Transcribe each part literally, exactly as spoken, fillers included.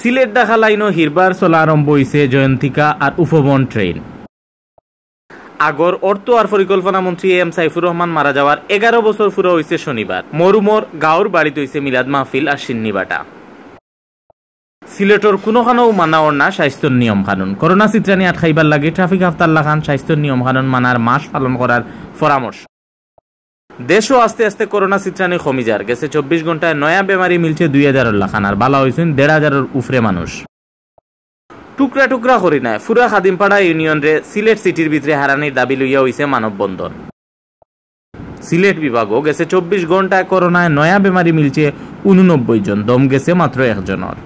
সিলেট ঢাকা লাইনও হিরবার চলা আরম্ভ অইছে জয়ন্তিকা আর উপবন ট্রেন। আগর অর্থ আর পরিকল্পনা মন্ত্রী এম সাইফুর রহমান মারা যাওয়ার এগারো বছর পুরা অইছে শনিবার। মরুমর গাঁওর বাড়িত অইছে মিলাদ মাহফিল আর শিন্নিবাটা। সিলেটর কুনোখানোউ মানা অর না স্বাস্থ্যর নিয়ম কানুন। করোনা ছিতরানি আটকাইবার লাগি ট্রাফিক আফতার লাখান স্বাস্থ্যর নিয়ম কানুন মানার মাস পালন করার পরামর্শ। দেশও আস্তে আস্তে করোনা ছিতরানি কমি যার। গেছে চব্বিশ ঘন্টায় নয়া বেমারি মিলছে দুই হাজারর লাখান, আর বালা অইছইন দেড় হাজারর উফরে মানুষ। টুকরা টুকরা করি নায়, পুরা খাদিমপাড়া ইউনিয়নরে সিলেট সিটির ভিতরে হারানির দাবি লইয়া অইছে মানববন্ধন। সিলেট বিভাগও গেছে চব্বিশ ঘন্টায় করোনায় নয়া বেমারি মিলছে ঊননব্বই জন, দম গেছে মাত্র একজনর।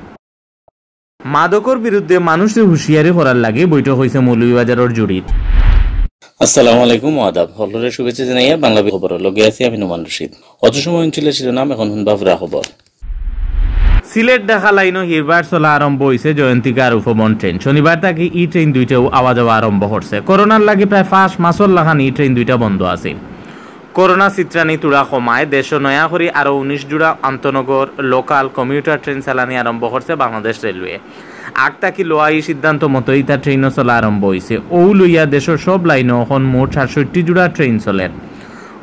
মাদকর বিরুদ্ধে মানুষরে হুঁশিয়ারি করার লাগি বৈঠক অইছে মৌলভীবাজারর জুড়িত। আসসালামু আলাইকুম, আদাব। হকলরে শুভেচ্ছা জানাইয়া বাংলা খবরর লগে আছি আমি নোমান রশিদ। অত সময় অঞ্চলের শিরোনাম, এখন হুনবা পুরা খবর। সিলেট ঢাকা লাইনও হিরবার চলা আরম্ভ অইছে জয়ন্তিকা আর উপবন ট্রেন। শনিবার থাকি ই ট্রেন দুইটাও আওয়া যাওয়া আরম্ভ করছে। করোনার লাগি প্রায় পাঁচ মাসর লাখান ই ট্রেন দুইটা বন্ধ আছিল। করোনা ছিতরানি তুড়া কমায় দেশও নয়া করি আরও উনিশ জোড়া আন্তনগর লোকাল কমিউটার ট্রেন চালানি আরম্ভ করছে বাংলাদেশ রেলওয়ে। আগ থাকি লওয়া ই সিদ্ধান্ত মতো ইতা ট্রেনও চলা আরম্ভ অইছে। অউ লইয়া দেশর সব লাইনও অখন মোট সাতষট্টি জোড়া ট্রেন চলের।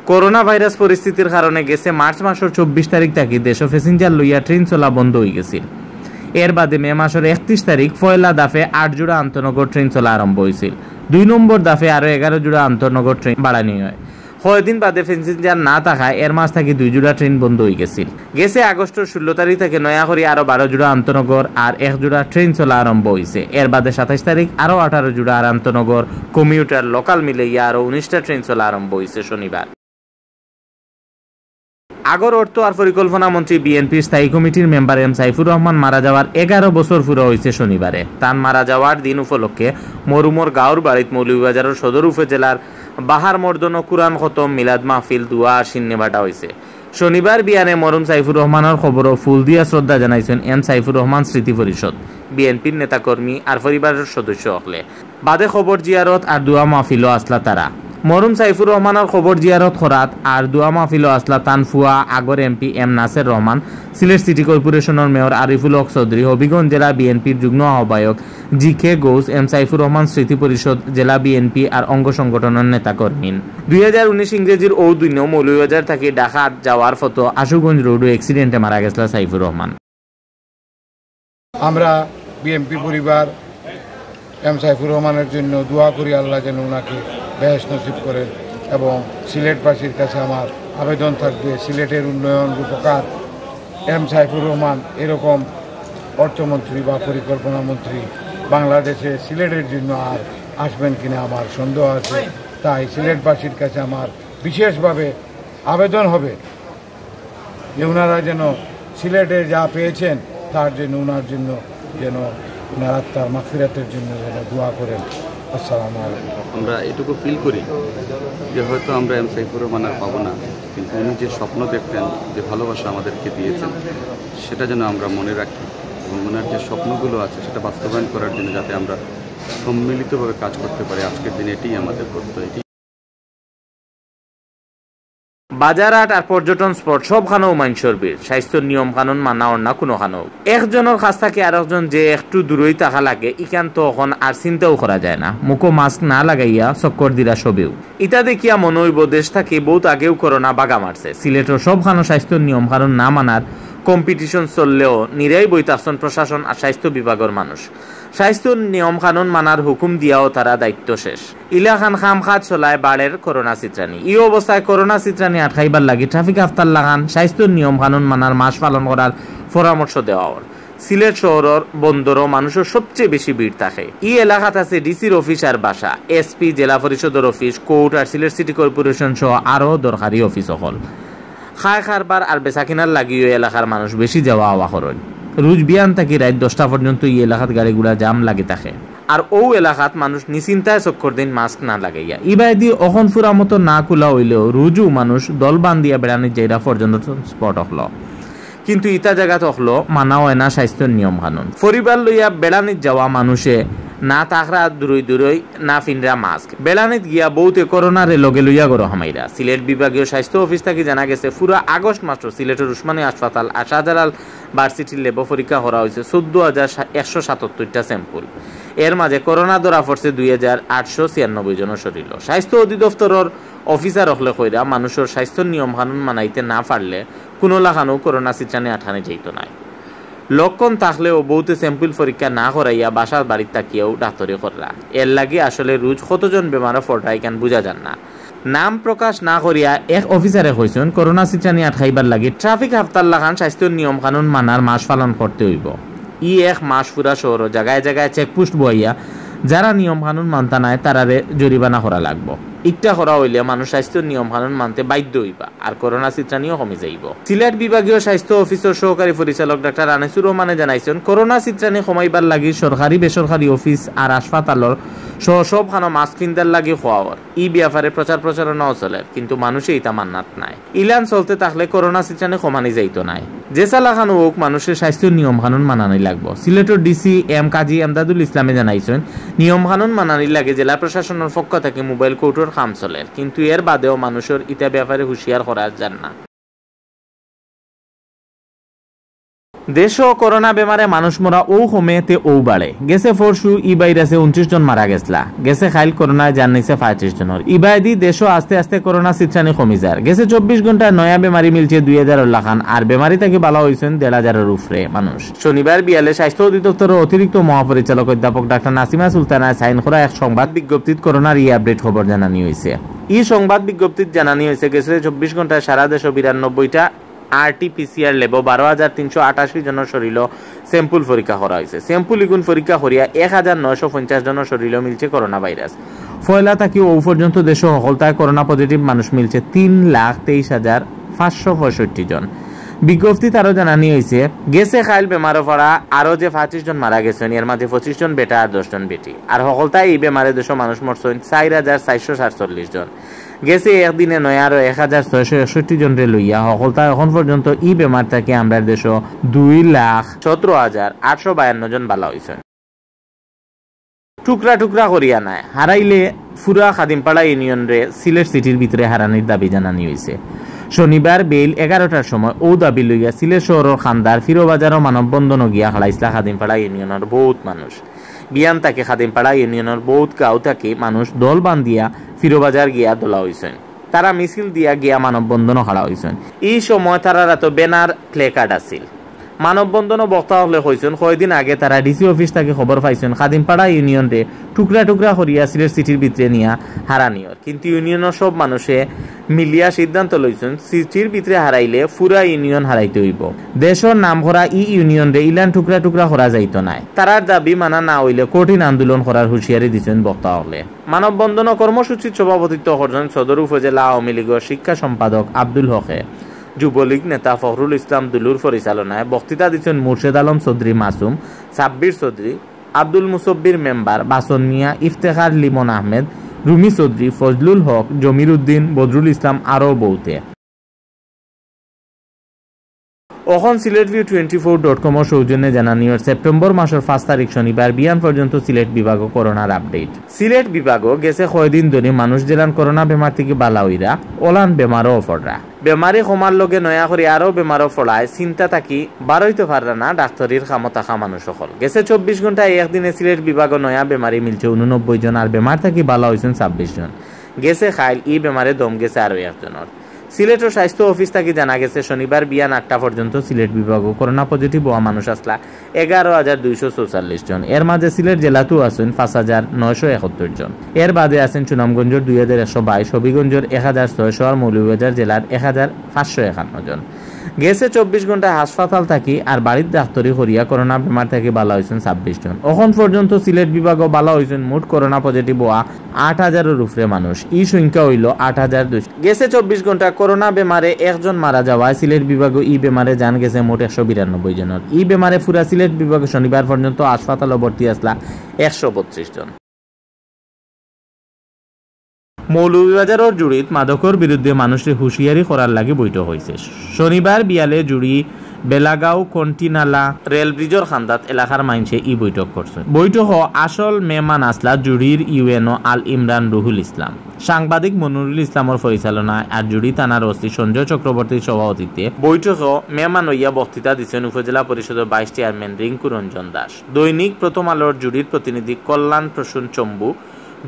করোনা ভাইরাস পরিস্থিতির কারণে গেছে মার্চ মাসর চব্বিশ তারিখ থাকি দেশও প্যাসেঞ্জার লইয়া ট্রেন চলা বন্ধ অইগেছিল। এর বাদে মে মাসর একত্রিশ তারিখ পয়লা দাফে আট জোড়া আন্তনগর ট্রেন চলা আরম্ভ অইছিল। দুই নম্বর দাফে আরও এগারো জোড়া আন্তনগর ট্রেন বাড়ানি অয়। কয়দিন বাদে প্যাসেঞ্জার না থাকায় এর মাঝ থাকি দুই জোড়া ট্রেন বন্ধ অইগেছিল। গেছে আগস্টর ষোলো তারিখ থাকি নয়া করি আরও বারো জোড়া আন্তনগর আর এক জোড়া ট্রেন চলা আরম্ভ অইছে। এর বাদে সাতাইশ তারিখ আরও আঠারো জোড়া আর আন্তনগর কমিউটার লোকাল মিলাইয়া আরও উনিশটা ট্রেন চলা আরম্ভ অইছে শনিবার। আগর অর্থ আর পরিকল্পনা মন্ত্রী বিএনপির স্থায়ী কমিটির মেম্বার এম সাইফুর রহমান মারা যাওয়ার এগারো বছর পুরা অইছে শনিবারে। তান মারা যাওয়ার দিন উপলক্ষে মরুমর গাঁওর বাড়িত মৌলভীবাজারর সদর উপজেলার বাহার মর্দনো কুরআন খতম, মিলাদ মাহফিল, দোয়া আর শিন্নিবাটা অইছে। শনিবার বিয়ানে মরুম সাইফুর রহমানর কবরও ফুল দিয়া শ্রদ্ধা জানাইছইন এম সাইফুর রহমান স্মৃতি পরিষদ, বিএনপির নেতাকর্মী আর পরিবারর সদস্য অকলে। বাদে কবর জিয়ারত আর দোয়া মাহফিলও আছলা তারা। মরুম সাইফুর রহমানর কবর জিয়ারত করাত আর দোয়া মাহফিলও আছলা তান ফুয়া আগর এমপি এম নাসের রহমান, সিলেট সিটি কর্পোরেশনর মেয়র আরিফুল হক চৌধুরী, হবিগঞ্জ জেলা বিএনপির যুগ্ম আহ্বায়ক জি কে গৌস, এম সাইফুর রহমান স্মৃতি পরিষদ, জেলা বিএনপি আর অঙ্গ সংগঠনর নেতাকর্মী। দুই হাজার উনিশ ইংরেজির অউ দিনও মৌলভীবাজার থাকি ঢাকা যাওয়ার পথো আশুগঞ্জ রোডো অ্যাক্সিডেন্টে মারা গেছলা সাইফুর রহমান। আমরা বিএনপি পরিবার এম সাইফুর রহমানের জন্য দোয়া করি, আল্লাহ যেন ওনাকে বেহেশত নসিব করেন। এবং সিলেটবাসীর কাছে আমার আবেদন থাকবে, সিলেটের উন্নয়ন রূপকার এম সাইফুর রহমান এরকম অর্থমন্ত্রী বা পরিকল্পনা মন্ত্রী বাংলাদেশে সিলেটের জন্য আর আসবেন কিনা আমার সন্দেহ আছে। তাই সিলেটবাসীর কাছে আমার বিশেষভাবে আবেদন হবে যে ওনারা যেন সিলেটে যা পেয়েছেন তার জন্য, ওনার জন্য যেন, ওনার আত্মার মাগফিরাতের জন্য যেন দোয়া করেন। আসসালামু আলাইকুম। আমরা এটুকু ফিল করি যে হয়তো আমরা এম সাইফুর রহমান আর পাবো না, কিন্তু উনি যে স্বপ্ন দেখতেন, যে ভালোবাসা আমাদেরকে দিয়েছেন, সেটা যেন আমরা মনে রাখি এবং ওনার যে স্বপ্নগুলো আছে সেটা বাস্তবায়ন করার জন্য যাতে আমরা সম্মিলিতভাবে কাজ করতে পারি। আজকের দিনে এটাই আমাদের করতে, এটাই। বাজারহাট আর পর্যটন স্পট সবখানোউ মানষর ভিড়, স্বাস্থ্যর নিয়ম কানুন মানা অর না কুনোখানোউ। একজনর কাছ থাকি আরকজন যে একটু দূরই থাকা লাগে, ইখান তো অখন আর চিন্তাও করা যায় না। মুখো মাস্ক না লাগাইয়া চক্কর দিরা সবেউ। ইতা দেখিয়া মনো অইবো দেশ থাকি বউত আগেউ করোনা বাগা মারছে। সিলেটর সবখানো স্বাস্থ্যর নিয়ম কানুন না মানার কম্পিটিশন চললেও নিরাই বই থাকছন প্রশাসন আর স্বাস্থ্য বিভাগর মানুষ। স্বাস্থ্যর নিয়ম কানুন মানার হুকুম দিয়াও তারা দায়িত্ব শেষ। ইলাখান কাম কাজ চলায় বাড়ের করোনা ছিতরানি। ই অবস্থায় করোনা ছিতরানি আটকাইবার লাগি ট্রাফিক আফতার লাখান স্বাস্থ্যর নিয়ম কানুন মানার মাস পালন করার পরামর্শ দেওয়া অর। সিলেট শহরর বন্দরো মানুষর সবচেয়ে বেশি ভিড় থাকে। ই এলাকাত আছে ডিসির অফিস আর বাসা, এসপি, জেলা পরিষদর অফিস, কোর্ট আর সিলেট সিটি কর্পোরেশন সহ আরও দরকারি অফিস অকল। খায় কারবার আর বেচাকিনার লাগিও এলাকার মানুষ বেশি যাওয়া আওয়া করইন। রুজ বিয়ান থাকি রাইত দশটা পর্যন্ত ই এলাকাত গাড়ি ঘোড়া জাম লাগি থাকে। আর অউ এলাকাত মানুষ নিশ্চিন্তায় চক্কর দিন মাস্ক না লাগাইয়া। ইবায়দি অখন ফুরা মতো না খুলা অইলেও রুজু মানুষ দল বান্ধিয়া বেড়ানিত যাইরা পর্যটন স্পট অকলো। কিন্তু ইতা জাগাত অকলো মানা অয় না স্বাস্থ্যর নিয়ম কানুন। পরিবার লইয়া বেড়ানিত যাওয়া মানুষে না থাকরা দূরই দূরই, না ফিনরা মাস্ক। বেড়ানিত গিয়া বউতে করোনারে লগে লইয়া ঘরো হামাইরা। সিলেট বিভাগীয় স্বাস্থ্য অফিস থাকি জানা গেছে, ফুরা আগস্ট মাসো সিলেটর উসমানী হাসপাতাল আর শাহজালাল ভার্সিটির ল্যাবো পরীক্ষা করা অইছে চৌদ্দ হাজার একশো সাতাত্তরটা স্যাম্পল। এর মাঝে করোনা ধরা পড়ছে দুই হাজার আটশো ছিয়ানব্বই জনর শরীরো। স্বাস্থ্য অধিদপ্তরর অফিসার অকলে কইরা, মানুষর স্বাস্থ্যর নিয়ম কানুন মানাইতে না পারলে কুনু লাখানউ করোনা ছিটরানি আটকানি যাইতো নায়। লক্ষণ থাকলেও বউতে স্যাম্পল পরীক্ষা না করাইয়া বাসা বাড়িত থাকিয়াউ ডাক্তরি কররা। এরলাগি আসলে রুজ কতজন বেমারো পড়রা ইখান বুঝা যার না। নাম প্রকাশ না করিয়া এক অফিসারে কইছইন, করোনা ছিটরানি আটকাইবার লাগি ট্রাফিক হাপ্তার লাখান স্বাস্থ্যর নিয়ম কানুন মানার মাস পালন করতে অইবো। ই এক মাস পুরা শহরো জাগায় জাগায় চেকপোস্ট বওয়াইয়া যারা নিয়ম কানুন মানতা নায় তারারে জরিমানা করা লাগবো। ইকটা করা অইলে মানুষ স্বাস্থ্যর নিয়ম কানুন মানতে বাধ্য অইবা, আর করোনা ছিটরানিও কমি যাইবো। সিলেট বিভাগীয় স্বাস্থ্য অফিসর সহকারী পরিচালক ডাক্তার আনিসুর রহমানে জানাইছইন, করোনা ছিটরানি কমাইবার লাগি সরকারি বেসরকারি অফিস আর হাসপাতালর সহ সবখানো মাস্ক পিন্দার লাগি কওয়া অর। ই ব্যাপারে প্রচার প্রচারণাও চলের, কিন্তু মানুষে ইতা মানাত নায়। ইলান চলতে থাকলে করোনা ছিটরানি কমানি যাইতো নায়। যেছা লাখানউ অউক, মানুষে স্বাস্থ্যর নিয়ম কানুন মানানি লাগবো। সিলেটর ডিসি এম কাজী এমদাদুল ইসলামে জানাইছইন, নিয়ম কানুন মানানির লাগি জেলা প্রশাসনর পক্ষ থাকি মোবাইল কোর্টর কাম চলের, কিন্তু এর বাদেও মানুষর ইতা ব্যাপারে হুঁশিয়ার করা যার না। দেশো করোনা বেমারে মানুষ মরা অউ কমে তে অউ বাড়ে। গেছে পরশু ই ভাইরাসে ঊনত্রিশ জন মারা গেছলা। গেছে কাইল করোনায় জান নিছে পঁয়ত্রিশ জনর। ইবায়দি দেশো আস্তে আস্তে করোনা ছিটরানি কমি যার। গেছে চব্বিশ ঘন্টায় নয়া বেমারি মিলছে দুই হাজারর লাখান, আর বেমারি থাকি বালা অইছইন দেড় হাজারর উপরে মানুষ। শনিবার বিয়ালে স্বাস্থ্য অধিদপ্তরর অতিরিক্ত মহাপরিচালক অধ্যাপক ডাক্তার নাসিমা সুলতানায় সাইন করা এক সংবাদ বিজ্ঞপ্তিত করোনার ই আপডেট খবর জানানি অইছে। ই সংবাদ বিজ্ঞপ্তিত জানানি অইছে, গেছে চব্বিশ ঘন্টায় সারা দেশো বিরানব্বইটা আরটিপিসিআর ল্যাবো বারো হাজার তিনশো আটাশি জনর শরীরো স্যাম্পল পরীক্ষা করা অইছে। স্যাম্পল ইগুন পরীক্ষা করিয়া এক হাজার নয়শো পঞ্চাশ জনর শরীরো মিলছে করোনা ভাইরাস। পয়লা থাকি অউ পর্যন্ত দেশো হকলতায় করোনা পজিটিভ মানুষ মিলছে তিন লাখ তেইশ হাজার পাঁচশো পঁয়ষট্টি জন। বিজ্ঞপ্তিত আরো জানানি অইছে, গেছে কাইল বেমারো পড়া আরো যে পঁয়ত্রিশ জন মারা গেছইন, এর মাঝে পঁচিশ জন বেটা আর দশ জন বেটি। আর হকলতায় ই বেমারে দেশো মানুষ মরছইন চাইর হাজার চাইরশো সাতচল্লিশ জন। গেছে একদিনে নয়া আরো এক হাজার ছয়শো একষট্টি জনরে লইয়া হকলতায় অখন পর্যন্ত ই বেমার থাকি আমরার দেশো দুই লাখ সতেরো হাজার আটশো বায়ান্ন জন বালা অইছইন। টুকরা টুকরা করিয়া নায়, হারাইলে পুরা খাদিমপাড়া ইউনিয়নরে সিলেট সিটির ভিতরে হারানির দাবি জানানি অইছে। শনিবার বেইল এগারোটার সময় অউ দাবি লইয়া সিলেট শহরর খান্দার ফিরোবাজারো মানববন্ধনো গিয়া খাড়াইছলা খাদিমপাড়া ইউনিয়নর বউত মানুষ। বিয়ান থাকি খাদিমপাড়া ইউনিয়নর বউত গাঁও থাকি মানুষ দল বান্ধিয়া ফিরোবাজার গিয়া দলা অইছইন। তারা মিছিল দিয়া গিয়া মানববন্ধনো খাড়া অইছইন। ই সময় তারার আতো ব্যানার, প্লেকার্ড আছিল। মানববন্ধনো বক্তা অকলে কইছইন, কয়দিন আগে তারা ডিসি অফিস থাকি খবর পাইছইন খাদিমপাড়া ইউনিয়নরে টুকরা টুকরা করিয়া সিলেট সিটির ভিতরে নিয়া হারানি অর, কিন্তু ইউনিয়নর সব মানুষে মিলিয়া সিদ্ধান্ত লইছইন সিটির ভিতরে হারাইলে পুরা ইউনিয়ন হারাইতে অইবো। দেশর নাম করা ই ইউনিয়নরে ইলান টুকরা টুকরা করা যাইতো নায়। তারার দাবি মানা না অইলে কঠিন আন্দোলন করার হুঁশিয়ারি দিছইন বক্তা অকলে। মানববন্ধনো কর্মসূচিত সভাপতিত্ব করছইন সদর উপজেলা আওয়ামী লীগর শিক্ষা সম্পাদক আব্দুল হকে, যুবলীগ নেতা ফখরুল ইসলাম দুলুর পরিচালনায় বক্তৃতা দিছইন মুর্শেদ আলম চৌধুরী মাসুম, সাব্বির চৌধুরী, আব্দুল মুসব্বির মেম্বার, বাসন মিয়া, ইফতেখার, লিমন আহমেদ, রুমি চৌধুরী, ফজলুল হক, জমির উদ্দিন, বদরুল ইসলাম আরো বউতে। অখন Sylhet view twenty four dot কমর সৌজন্যে জানানি অর সেপ্টেম্বর মাসর পাঁচ তারিখ শনিবার বিয়ান পর্যন্ত সিলেট বিভাগো করোনার আপডেট। সিলেট বিভাগো গেছে কয়দিন ধরি মানুষ যেলান করোনা বেমার থাকি বালা অইরা, অলান বেমারও পড়রা। বেমারি কমার লগে নয়া করি আরো বেমারও পড়ায় চিন্তা থাকি বারইতো পাররা না ডাক্তরির কামো থাকা মানুষ অকল। গেছে চব্বিশ ঘন্টায় একদিনে সিলেট বিভাগো নয়া বেমারি মিলছে ঊননব্বই জন, আর বেমার থাকি বালা অইছইন ছাব্বিশ জন। গেছে কাইল ই বেমারে দম গেছে আরো একজনর। সিলেটর স্বাস্থ্য অফিস থাকি জানা গেছে, শনিবার বিয়ান আটটা পর্যন্ত সিলেট বিভাগো করোনা পজিটিভ অওয়া মানুষ আছলা এগারো হাজার দুইশো চৌচল্লিশ জন। এর মাঝে সিলেট জেলাতও আছইন পাঁচ হাজার নয়শো একাত্তর জন। এর বাদে আছইন সুনামগঞ্জর দুই হাজার একশো বাইশ, হবিগঞ্জর এক হাজার ছয়শো আর মৌলভীবাজার জেলার এক হাজার পাঁচশো একান্ন জন। গেছে চব্বিশ ঘন্টায় হাসপাতাল থাকি আর বাড়িত ডাক্তরি করিয়া করোনা বেমার থাকি বালা অইছইন ছাব্বিশ জন। অখন পর্যন্ত সিলেট বিভাগো বালা অইছইন মোট করোনা পজিটিভ অওয়া আট হাজারর উপরে মানুষ। ই সংখ্যা অইলো আট হাজার দুইশো। গেছে চব্বিশ ঘন্টা করোনা বেমারে একজন মারা যাওয়ায় সিলেট বিভাগো ই বেমারে জান গেছে মোট একশো বিরানব্বই জনর। ই বেমারে পুরা সিলেট বিভাগো শনিবার পর্যন্ত হাসপাতালো ভর্তি আছলা একশো বত্রিশ জন। মৌলভীবাজারর জুড়িত মাদকর বিরুদ্ধে মানুষরে হুঁশিয়ারি করার লাগি বৈঠক অইছে। শনিবার বিয়ালে জুড়ি বেলাগাঁও কন্টিনালা রেল ব্রিজর খান্দাত এলাকার মাইনষে ই বৈঠক করছইন। বৈঠকো আসল মেহমান আছলা জুড়ির ইউএনও আল ইমরান রুহুল ইসলাম। সাংবাদিক মনিরুল ইসলামর পরিচালনায় আর জুড়ি থানার ওসি সঞ্জয় চক্রবর্তীর সভাপতিত্বে বৈঠকো মেহমান অইয়া বক্তৃতা দিছইন উপজেলা পরিষদর ভাইস চেয়ারম্যান রিঙ্কু রঞ্জন দাস, দৈনিক প্রথম আলোর জুড়ির প্রতিনিধি কল্যাণ প্রসূন চম্বু,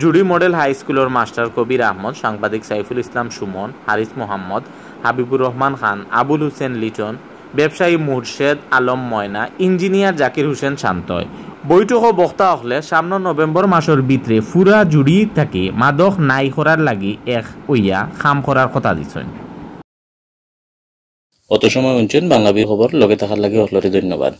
জুড়ি মডেল হাই স্কুলর মাস্টার কবির আহমদ, সাংবাদিক সাইফুল ইসলাম সুমন, হারিস মোহাম্মদ, হাবিবুর রহমান খান, আবুল হোসেন লিটন, ব্যবসায়ী মুর্শেদ আলম ময়না, ইঞ্জিনিয়ার জাকির হোসেন শান্তয়। বৈঠকো বক্তা অকলে সামনর নভেম্বর মাসর ভিতরে পুরা জুড়ি থাকি মাদক নাই করার লাগি এক অইয়া কাম করার কথা দিছইন। অত সময় হুনছইন বাংলা বিল খবর, লগে থাকার লাগি হকলরে ধন্যবাদ।